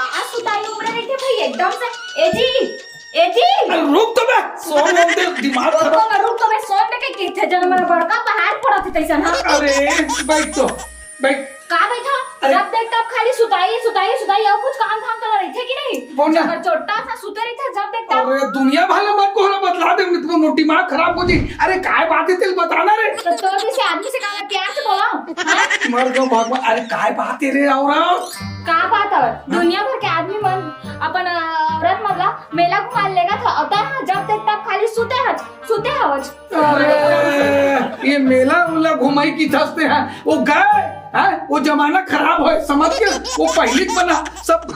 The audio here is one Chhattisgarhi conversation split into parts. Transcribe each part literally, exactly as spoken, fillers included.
आज सुताई उमड़े रहिथे भाई एकदम से। ए जी, ए जी। अरे रुक तो बे, सोन वोन दे, दिमाग वो खराब। तो रुक तो बे, सोन दे के किथे जन मन बड़का पहाड़ पड़त हे तैसन, हाँ। अरे बैठ तो, बैठ। का बैठा? अरे। जब देख तब खाली सुताई, सुताई, सुताई, अउ कुछ काम धाम तो रहिथे कि नहीं? बोल ना। अगर चोट्टा सा सुते रहिथे, जब देख तब। अरे दुनिया भर में मत कोहरा बतला दे, नहीं तो दिमाग खराब हो जी। अरे काय बात हे तेल बताना रे। तो तोर जैसे आदमी से का मैं प्यार से बोला? हाँ? मर गो भगवान, अरे काय बात हे रे औरत? का बात हे? दुनिया भर के आदमी मन अपन, अ, औरत मन ला मेला घुमा लेगा था, अउ तैं हा जब देख तब खाली सुते हच, सुते हवच। अरे, ये मेला उला घुमाई किथस तैं हा, वो गए, हैं? वो जमाना खराब होय, समझ के, वो पहली बना, सब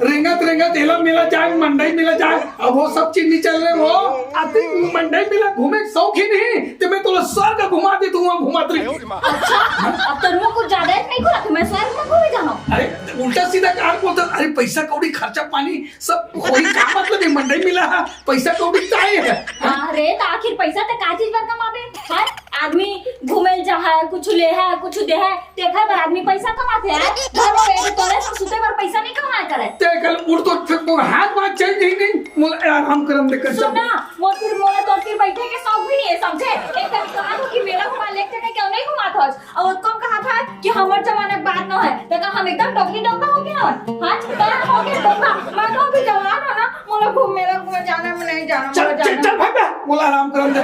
रेंगत रेंगत एला मेला जाए, मंडई मेला जाए, अब वो सब चीज नहीं चल रहे, वो आते मंडई मेला घूमे के शौक ही नहीं, तो मैं तोला स्वर्ग घुमा देथों, वहाँ घुमात रही। अच्छा, अब तो मुँह कुछ ज्यादा ही नहीं घुरा, तो मैं स्वर्ग में घूमे जाऊँ। अरे, उल्टा सीधा कार बोलता, अरे पैसा कौड़ी खर्चा पानी सब होई, का मतलब ये मंडई मेला हा, पैसा कौड़ी तो आए है। अरे, तो आखिर पैसा तो का चीज बर कमाबे? हाँ? आदमी घूमे ल जाहा, कुछ लेहा, कुछ देहा, तेखर बर आदमी पैसा कमाथे, हाँ? घर में एक तोरे से सुते बर पैसा नहीं कमाए करे। ते कल उठ तो फिर तोर हाथ बात चल जाई नहीं, मोला आराम करन दे कर। सुन ना, मोर तीर, मोला तोर तीर बैठे के शौक भी नहीं है, समझे? एक कन कहा तो कि मेला घुमा लेके क्यों नहीं घुमात हस? अउ ओतको कहा था कि हमर जमाना के बात न है, त का हम एकदम डोकरी डोका हो गया हन? हाँ, त हो गया डोका। मैं तो अभी जवान हूँ ना, मोला घूम मेला घूम जाना में नहीं जाना, चल, मोला चल, जाना। चल भाग बे, मोला आराम करन दे।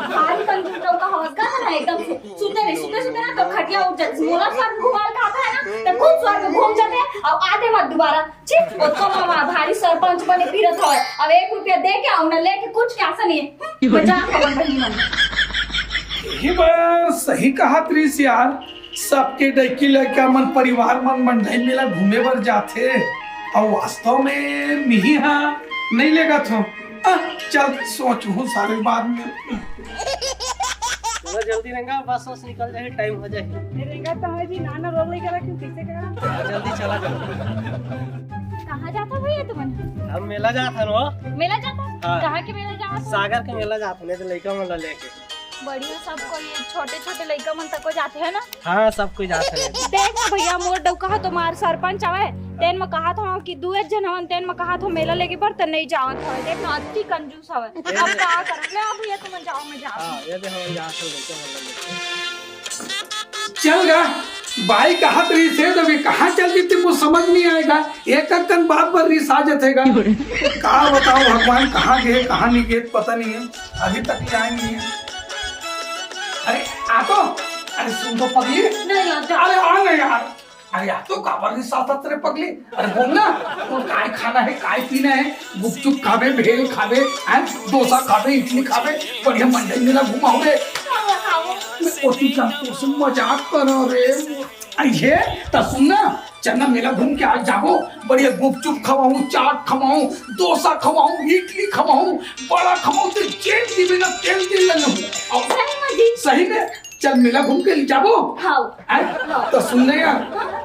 भारी कंजूस डोका हो गया था ना एकदम से। सुते रहे, सुते, सुते ना तो खटिया उठ जाती। मोला स्वर्ग घुमाल खाता है ना, तो खुद स्वर्ग घूम जाते, अब आते मत दोबारा। छी, ओतको मामा भारी सरपंच बने फिरत हवय। अब एक रुपया दे के अउ न लेके कुछ के आशा नहीं है। हम्म, मजाक हवन बहिनी मन। यही बार सही कहत रहिस यार, सबके डइकी लइका मन परिवार मन मंडई मेला घूमे बर जाथे, अउ वास्तव में मिही हा नहीं लेगत हो। आ, चल सोचहूँ सारे बाद में। चलो जल्दी रेंगा, बस बस निकल जाही, टाइम हो जाही। रेंगा तो है जी, नाना रोल नहीं करा, क्यों कैसे करा? हाँ, जल्दी चला जाओ। कहाँ जाता भैया तुमन? हम मेला जात हन वो। मेला जाता? हाँ। कहाँ के मेला जाता? सागर के मेला जात हन, तो लइका मन ला लेके। बढ़िया, सब कोई छोटे छोटे लइका मन तको जाथे है ना? हाँ, सब कोई जात हन। देख ना भैया, मोर डउका ह तो मार सरपंच आवे, तेन म कहत हव कि दू एक झन हवन, तेन म कहत हव मेला लेके बर, त नहीं जावत हवे। देख ना, अति कंजूस हवे। अब का करब? ले आ भैया, तुमन जाओ, मैं जावत हूँ। हाँ, ये दे, हम जात हन, लइका मन ला लेके। चल गा, बाई कहत रहिस हे, जब ये कहाँ चल दी थी, मुझे समझ नहीं आएगा। एक एक कन बात पर रिस आ जाथे गा। का बताओ भगवान, कहाँ गए, कहाँ नहीं गए, पता नहीं है, अभी तक नहीं आए नहीं है। अरे आ तो, अरे सुन तो पगली। नहीं यार, जा। अरे आ ना यार। अरे आ तो काबर नहीं साथ रे पगली। अरे बोल ना, तो काय खाना है, काय पीना है? गुपचुप खाबे, भेल खाबे, हैं? डोसा खाबे, इडली खाबे, बढ़िया मंडई मेला घुमाओगे। मैं ओती जान तो से मजाक करो रे। अरे ये तो सुन ना, चल ना मेला घूम के आ जाबो, बढ़िया गुपचुप खवाऊं, चाट खवाऊं, डोसा खवाऊं, इडली खवाऊं, बड़ा खवाऊं, ते जेल जीबे ना तेल दिल न हूं। सही में जी। सही में, चल मेला घूम के जाबो। हाँ। हैं? तो सुन ना यार,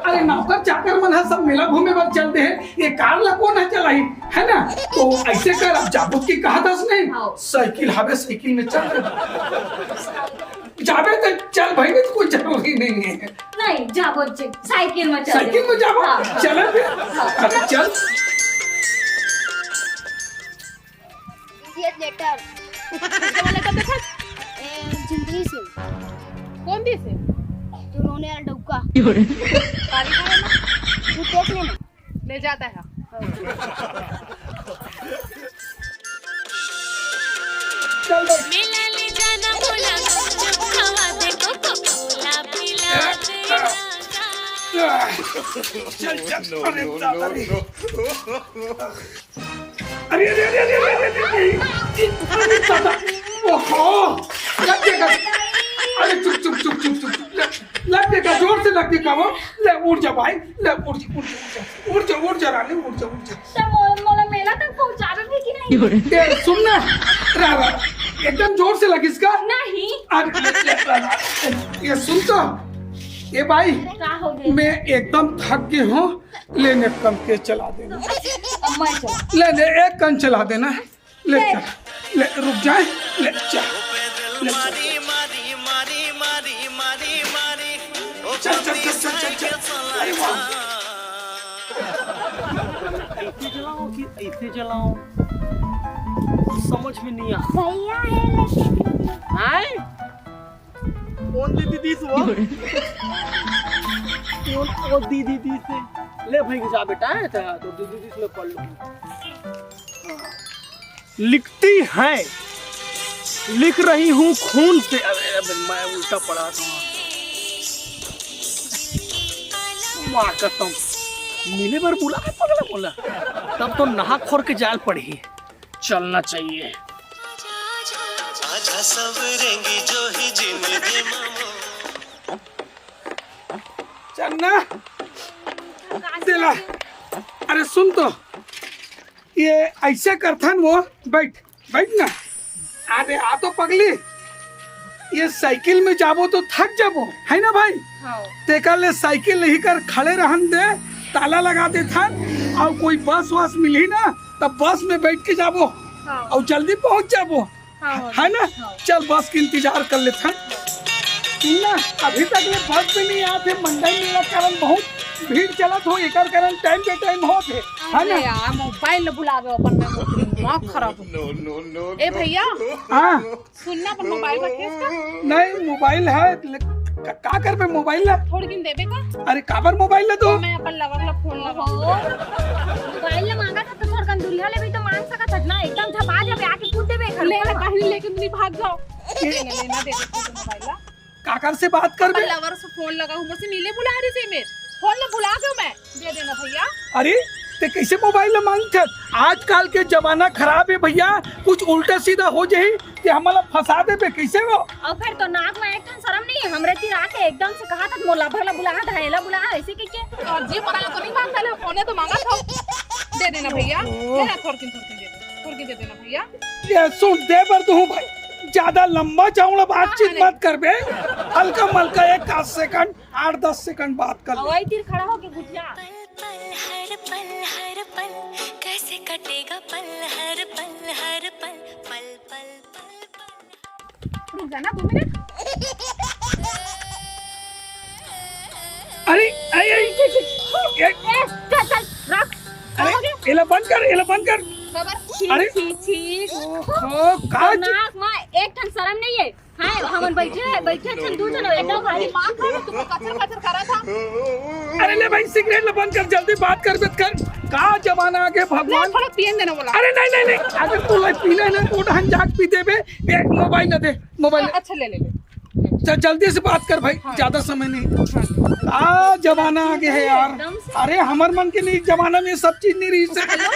अरे नौकर चाकर मन ह सब मेला घूमे बर चलते हैं, ये कार ला कौन है चलाई, है ना? तो ऐसे कर, अब जाबो की कहा दस नहीं, हाँ। साइकिल हवे, साइकिल में चल। जाबे तो चल भाई, तो कोई जरूरी नहीं है। नहीं, जाबो जी, साइकिल में चल। साइकिल में जाबो? हाँ, हाँ। चले फिर। हाँ। अच्छा, चल। Dear letter। किसके वाले का देखा? ए, जिंदगी से। कौन दी से? जो रोने वाला डौका। काली का है ना? तू देख लेना। ले जाता है। चल दे। मेला ले जाना मोला, गुपचुप खवा दे, कोको कोला पिला दे। चल, चल, अरे दादा रे। अरे, अरे, अरे, अरे, दादा। ओहो, लग गया। अरे, चुप, चुप, चुप। ले, लग गया, जोर से लग गया वो। ले, उठ जा भाई, ले, उठ जा, उठ जा, उठ जा। उठ जा, उठ जा रानी, उठ जा, उठ जा। तो मो-, मोला मेला तक पहुंचा देबे कि नहीं? ए, सुन ना, रा, रा, एकदम जोर से लगिस का? नहीं। अरे, ये सुन तो, ए भाई, का हो गया? मैं एकदम थक गई हूँ, ले ने कम के चला देना। अब मैं चला। ले ने एक कन चला देना। ले चल, ले, रुक जाए, ले चल, ले चल। चल, चल, चल, चल, चल, चल। अरे वाह। ऐसे जलाओ कि ऐसे जलाओ, कुछ समझ में नहीं आ। भैया है लेकिन। आए? कौन दीदी दिस वो? कौन वो दीदी दिस है? ले भाई, जा बेटा, है तो दीदी दिस में पढ़ लो। लिखती है, लिख रही हूँ खून से। अरे, अरे, मैं उल्टा पढ़ा था। माँ कसम, मिले बर बुला है पगला बोला। तब तो नहा खोर के जाल पड़ी। चलना चाहिए। आजा सवरेंगी जो ही जिंदगी मामो। चन्ना, दिला। अरे सुन तो, ये ऐसे करथन वो, बैठ, बैठ ना। अरे आ तो पगली, ये साइकिल में जाबो तो थक जाबो, है ना भाई? हाँ। तेकर ले साइकिल यही कर खड़े रहन दे, ताला लगा देथन, और कोई बस वस मिलही ना, तब बस में बैठ के जाबो, हाँ। और जल्दी पहुंच जाबो। हाँ, हाँ, है ना? हाँ। चल, बस के इंतजार कर लेथन। सुन ना, अभी तक ले बस भी नहीं आत हे, मंडई मेला कारण बहुत भीड़ चलत हो, एकर कारण टाइम पे टाइम होत हे, है ना? अरे यार, मोबाइल ल भुला गए अपन में, दिमाग खराब हो। ए भैया, हाँ। सुन ना, अपन मोबाइल रखे इसका। नहीं, मोबाइल है, ले, का, का करबे मोबाइल ला? थोड़ी दिन देबे का? अरे, काबर मोबाइल ला तो? मैं अपन लवर ला फोन लगाऊं। मोबाइल ला मांगा था तो थोड़कन दूरिहा ले भी तो मांग सकत हस ना, एकदम झपा जाबे, आके कूद देबे घर ले पर। ना, पहले लेके नहीं भाग जाओ। ये ले, ले ना, दे दे तू मोबाइल ला। काकर से बात करबे? अपन लवर से फोन लगाऊं, मुझसे मिले बुला रही से मेरे। फोन ला भुला गयो मैं। दे देना भैया। अरे, ते कैसे मोबाइल ला मांगथस? आजकल के जमाना खराब है भैया, कुछ उल्टा सीधा हो जाही, ते हमला फंसा देबे, कैसे हो? और फिर तो नाक में एक ठन शर्म नहीं है, हमरे तीर आके एकदम से कहा था, "मोला भला बुला, धायला बुला", ऐसे कह के। और जी परा तो नहीं मांगता ले, फोने तो मांगा था। दे देना भैया, ओह। दे ना, थोड़किन, थोड़किन दे दे, थोड़किन दे देना भैया। ये सुन, दे बर दूं भाई, ज्यादा लंबा चौड़ा बातचीत हाँ, हाँ, मत करबे, हल्का मलका एक आध सेकंड, आठ दस सेकंड बात कर ले। वही तीर खड़ा होके घुटिया। पल पल हर पल हर पल, कैसे कटेगा पल हर पल हर पल, पल पल पल पल। रुक जा ना दो मिनट। अरे, अरे, अरे, ए, ए, चल, चल, रख। अरे, हो गया? एला बंद कर, एला बंद कर। खबर? छी, अरे। छी, छी। ओहो, का तो जी? नाक में एक ठन शर्म नहीं है। हाँ, हमन बैठे, बैठे छन दू झन, एकदम भारी मार खा, तू कचर कचर करा था। अरे ले भाई, सिगरेट ले बंद कर, जल्दी बात कर, बात कर। का जमाना आ गया भगवान। थोड़ा पियन देना बोला। अरे नहीं, नहीं, नहीं, अगर तू ले पीना है ना, तो उठहन जाग पी देबे। एक मोबाइल ना दे, मोबाइल। अच्छा, ले, ले, ले। चल, जल्दी से बात कर भाई, हाँ। ज्यादा समय नहीं। हाँ। का जमाना आ गया है यार। एकदम से। अरे, हमर मन के नहीं, जमाना में सब चीज नहीं रही से। हेलो।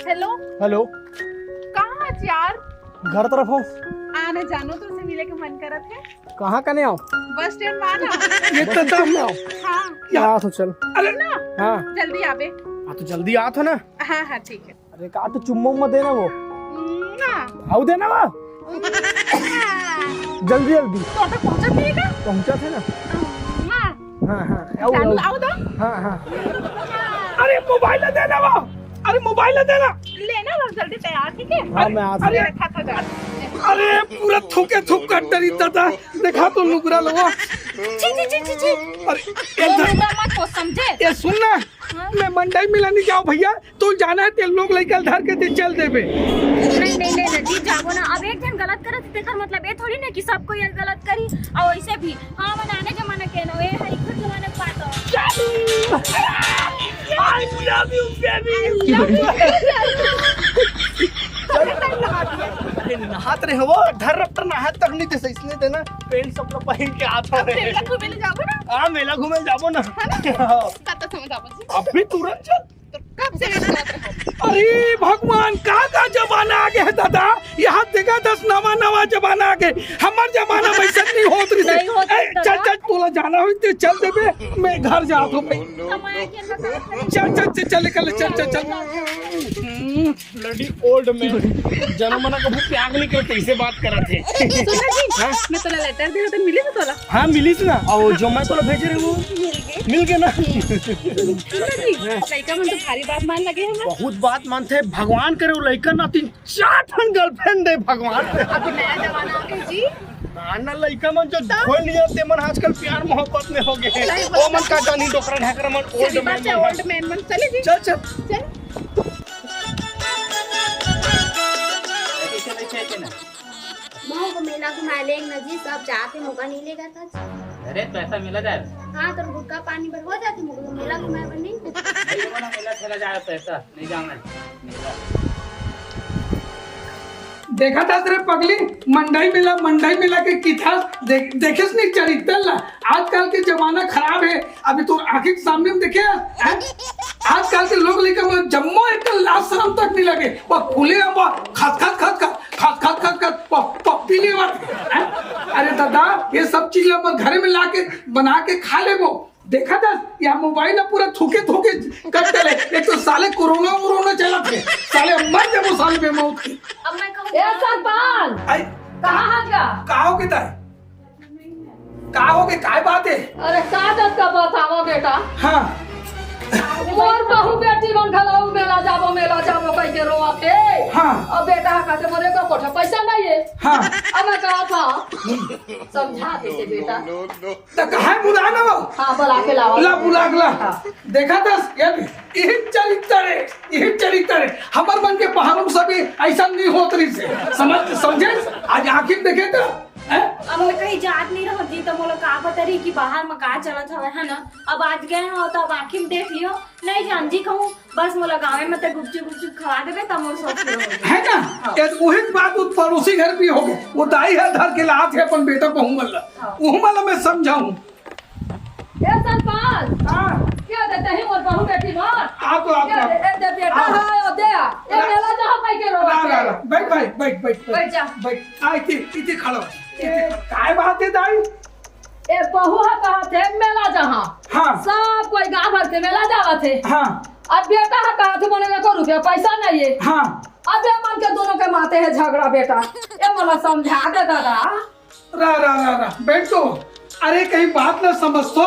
हेलो। हेलो। कहाँ हस यार? घर तरफ हो। आना जानो, तुमसे मिले के मन करत है। कहाँ कने आओ? बस स्टैंड में आना। ये बस तो स्टैंड में आओ। हाँ। क्या? आ तो चल। अरे ना। हाँ। जल्दी आबे। हाँ, तो जल्दी आ तो ना। हाँ, हाँ, ठीक है। अरे का तो चुम्मा उम्मा देना वो। ना। आओ देना वो। ना। जल्दी, जल्दी। तो तक पहुंचत नहीं का? पहुंचत है ना। ना। हाँ, हाँ, आओ, चालू, आओ। आओ तो। हाँ, हाँ। अरे मोबाइल दे देना वो। अरे मोबाइल दे देना। लेना वो जल्दी तैयार, ठीक है? हाँ, मैं आता हूँ। अरे रखा था जा। अरे पूरा थूके थूक कर डरी दादा। देखा तो लुगरा लवा। छी, छी, छी, छी, छी। अरे ये इधर। लुगरा मत को समझे। ये सुन ना। हाँ? मैं मंडई मिला नहीं जाओ भैया। तू जाना है, तेल लोग लइका धर के ते चल देबे। नहीं, नहीं, नहीं, नहीं, जी, जाबो ना। अब एक जन गलत करत, तेकर मतलब ये थोड़ी ना कि सब कोई ये गलत करी। और वैसे भी, हाँ, मन आने जमाना के ना, ये हर एक जमाना के बात हो। I love you, baby। I love you। अरे, नहात रहे हो, धर रफ्तार नहात तक नहीं थे, इसने देना, पैंट सब लोग पहन के आता है। मेला घूमे ले जाबो ना। हाँ, मेला घूमे जाबो ना। है ना? हाँ। बात तो समझ आबो जी। अभी तुरंत चल। तो कब से मेरे साथ रहो? अरे भगवान, का का जमाना आ गया है दादा। यहाँ देखा दस नवा नवा जमाना आ गया। हमार जमाना में ऐसा नहीं होत रही। नहीं होत ए, रही चल दादा। चल, तोला जाना हो तो चल देबे, मैं घर जात हूँ भाई। समय के अंदर चल, चल, चल, चल, चल, चल, चल। हम्म, bloody old man। जनमना कभू प्याग नहीं करते, इसे बात करत है। सुन ना जी, हाँ? मैं तोला लेटर दे तो मिली ना तोला। हाँ, मिलिस ना। और जो मैं तोला भेजे रहे वो मिल गए। मिल गए ना। सुन ना जी, लइका मन तो भारी बात मान लगे हैं ना। बहुत बात मानते हैं, भगवान करे वो लइका ना तीन चार ठन girlfriend दे भगवान। अभी नया जमाना आ गया जी। आना लइका मन जो त? खोल लिया, ते मन आजकल प्यार मोहब्बत में हो गए हैं। सही बात। ओ मन का जानी डोकरा ढाकरा मन, सही ओल्ड बात मैन है, मन। ओल्ड मैन मन। चले जी। चल, चल। चल। महू को मेला घुमाए लेग न जी, सब जाते, मोका नहीं लेगा था। अरे, पैसा मिला जाए। हाँ, तो गुटखा पानी बर हो जाते, मोका मेला घुमाए बर नहीं। नहीं, वो ना मेला चला जाए, पैसा नहीं जाना है। देखा था तेरे पगली, मंडई मेला, मंडई मेला के किथा देख, देखेस नहीं चरित्र ला। आजकल के जमाना खराब है। अभी तो आंखें के सामने में देखे हैं? आजकल के लोग लेकर मुझे जम्मो एक लाज शर्म तक नहीं लगे। वो खुले हम वो खत खत खत खत खत खत खत खत प-, पप्पी ले बात हैं? अरे दादा, ये सब चीज अपन घरे में लाके बना के खा लेबो। देखा था या मोबाइल में पूरा थूके थूके कट करे। एक तो साले कोरोना वोरोना चला थे, साले मर जाबो साले बेमौत के। अब मैं कहूँ ए सरपंच, आई कहाँ है का? का हो के ताई? का हो के, काय बात है? अरे का जस का बतावा बेटा। हाँ। मोर बहू बेटी मन घलो मेला जाबो, मेला जाबो कह के रोवत हे। हाँ। अब बेटा कहते मोरे को कोठा पैसा नहीं है। हाँ। अब मैं कहा था, समझा देते बेटा। त कहाँ बुला ना वो? हाँ, बुला के लावा। ला, बुला के ला। हाँ। देखा था, ये, यही चरित्र है, यही चरित्र है। हमर मन के पहाड़ों से भी ऐसा नहीं होत रही से। समझ, समझे? आज आखिर देखे तो, हैं? अब मैं कहीं जात नहीं रहो जी, तो मोला का पता रही कि बाहर में का चलत हवे, है ना? अब आज गए हो तो अब आखिर देख लियो। नहीं जान जी कहूँ, बस मोला गाँव में तो गुपचुप गुपचुप खवा देबे, तब मोर शौक पूरा हो जाए। है ना? हाँ। ये तो वही बात वो पड़ोसी घर भी हो गए। वो दाई है धर के लात है अपन बेटा बहू मल्ला। हाँ। वहू मल्ला मैं समझाऊँ। ए सरपंच, हाँ। क्या देते ही मोर बहू बेटी मार? आ तो, आ तो, क्या आ दे, तो। ए दे बेटा, आ। हाँ, ओ दे आ। ए ला। मेला जहाँ पाई के रो ला, ला, ला। बैठ भाई, बैठ, बैठ, बैठ। बैठ जा। बैठ। आ, इतने, इतने खड़ा हो। इतने ए। खड़ा। काय बात है दाई? ए बहू हा कहा थे मेला जहाँ। हाँ। सब कोई गाँव भर के मेला जावा थे। हाँ। अब बेटा हा कहा थे मोने एको रुपया पैसा नहीं है। हाँ। अब ये मन के दोनों के माते है झगड़ा बेटा। ए मोला समझा दे दादा। रा, रा, रा, रा, बैठ तो। अरे, कहीं बात ना समझ तो,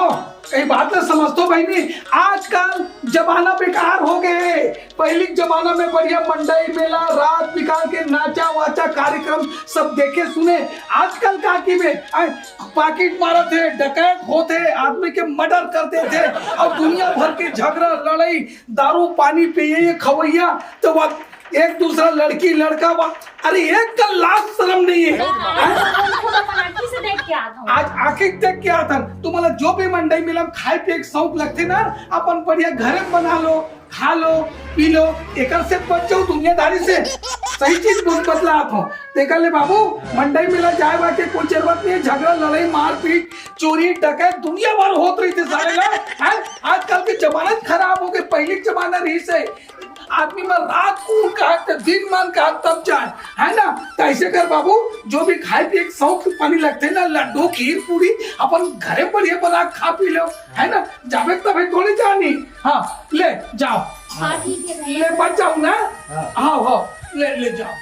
कहीं बात ना समझ तो बहनी। आजकल जमाना बेकार हो गए। पहली जमाना में बढ़िया मंडई मेला, रात निकाल के नाचा वाचा कार्यक्रम सब देखे सुने। आजकल का की में, आय, पाकिट मारत हे, डकैत होत हे, आदमी के मर्डर कर देत हे, और दुनिया भर के झगड़ा, लड़ाई, दारू पानी पिए खवैया, तो वह एक दूसरा लड़की लड़का बा। अरे, एक का लाज शर्म नहीं है। हाँ, खुद अपन आँखी से देख के आत हूँ। आज आँखी देख के आत हन। तुम्हारा जो भी मंडई मिलम, खाए पिए के शौक लगथे ना, अपन बढ़िया घरे में बना लो, खा लो, पी लो, एकर से बच जाओ दुनियादारी से। सही चीज बोल बतला आप हो। तेकर ले बाबू, मंडई मेला जाए बाटे कोई जरूरत नहीं है। झगड़ा, लड़ाई, मारपीट, चोरी, डकैत दुनिया भर होत रही थे सारे ना। हैं? आजकल के जमाना खराब हो गए, पहले के जमाना रही से आदमी मन रात को कहा त दिन मन कहा तब जाए, है ना? तो ऐसे कर बाबू, जो भी खाए पिए के शौक पानी लगथे ना, लड्डू, खीर, पूरी, अपन घरे बढ़िया बना खा पी लो, है ना? जाबे तबे थोड़ी जानी। हाँ, ले जाओ। हाँ, ठीक है भैया। ले बच जाओ ना। हाँ। हाँ, हाँ, ले, ले जाओ।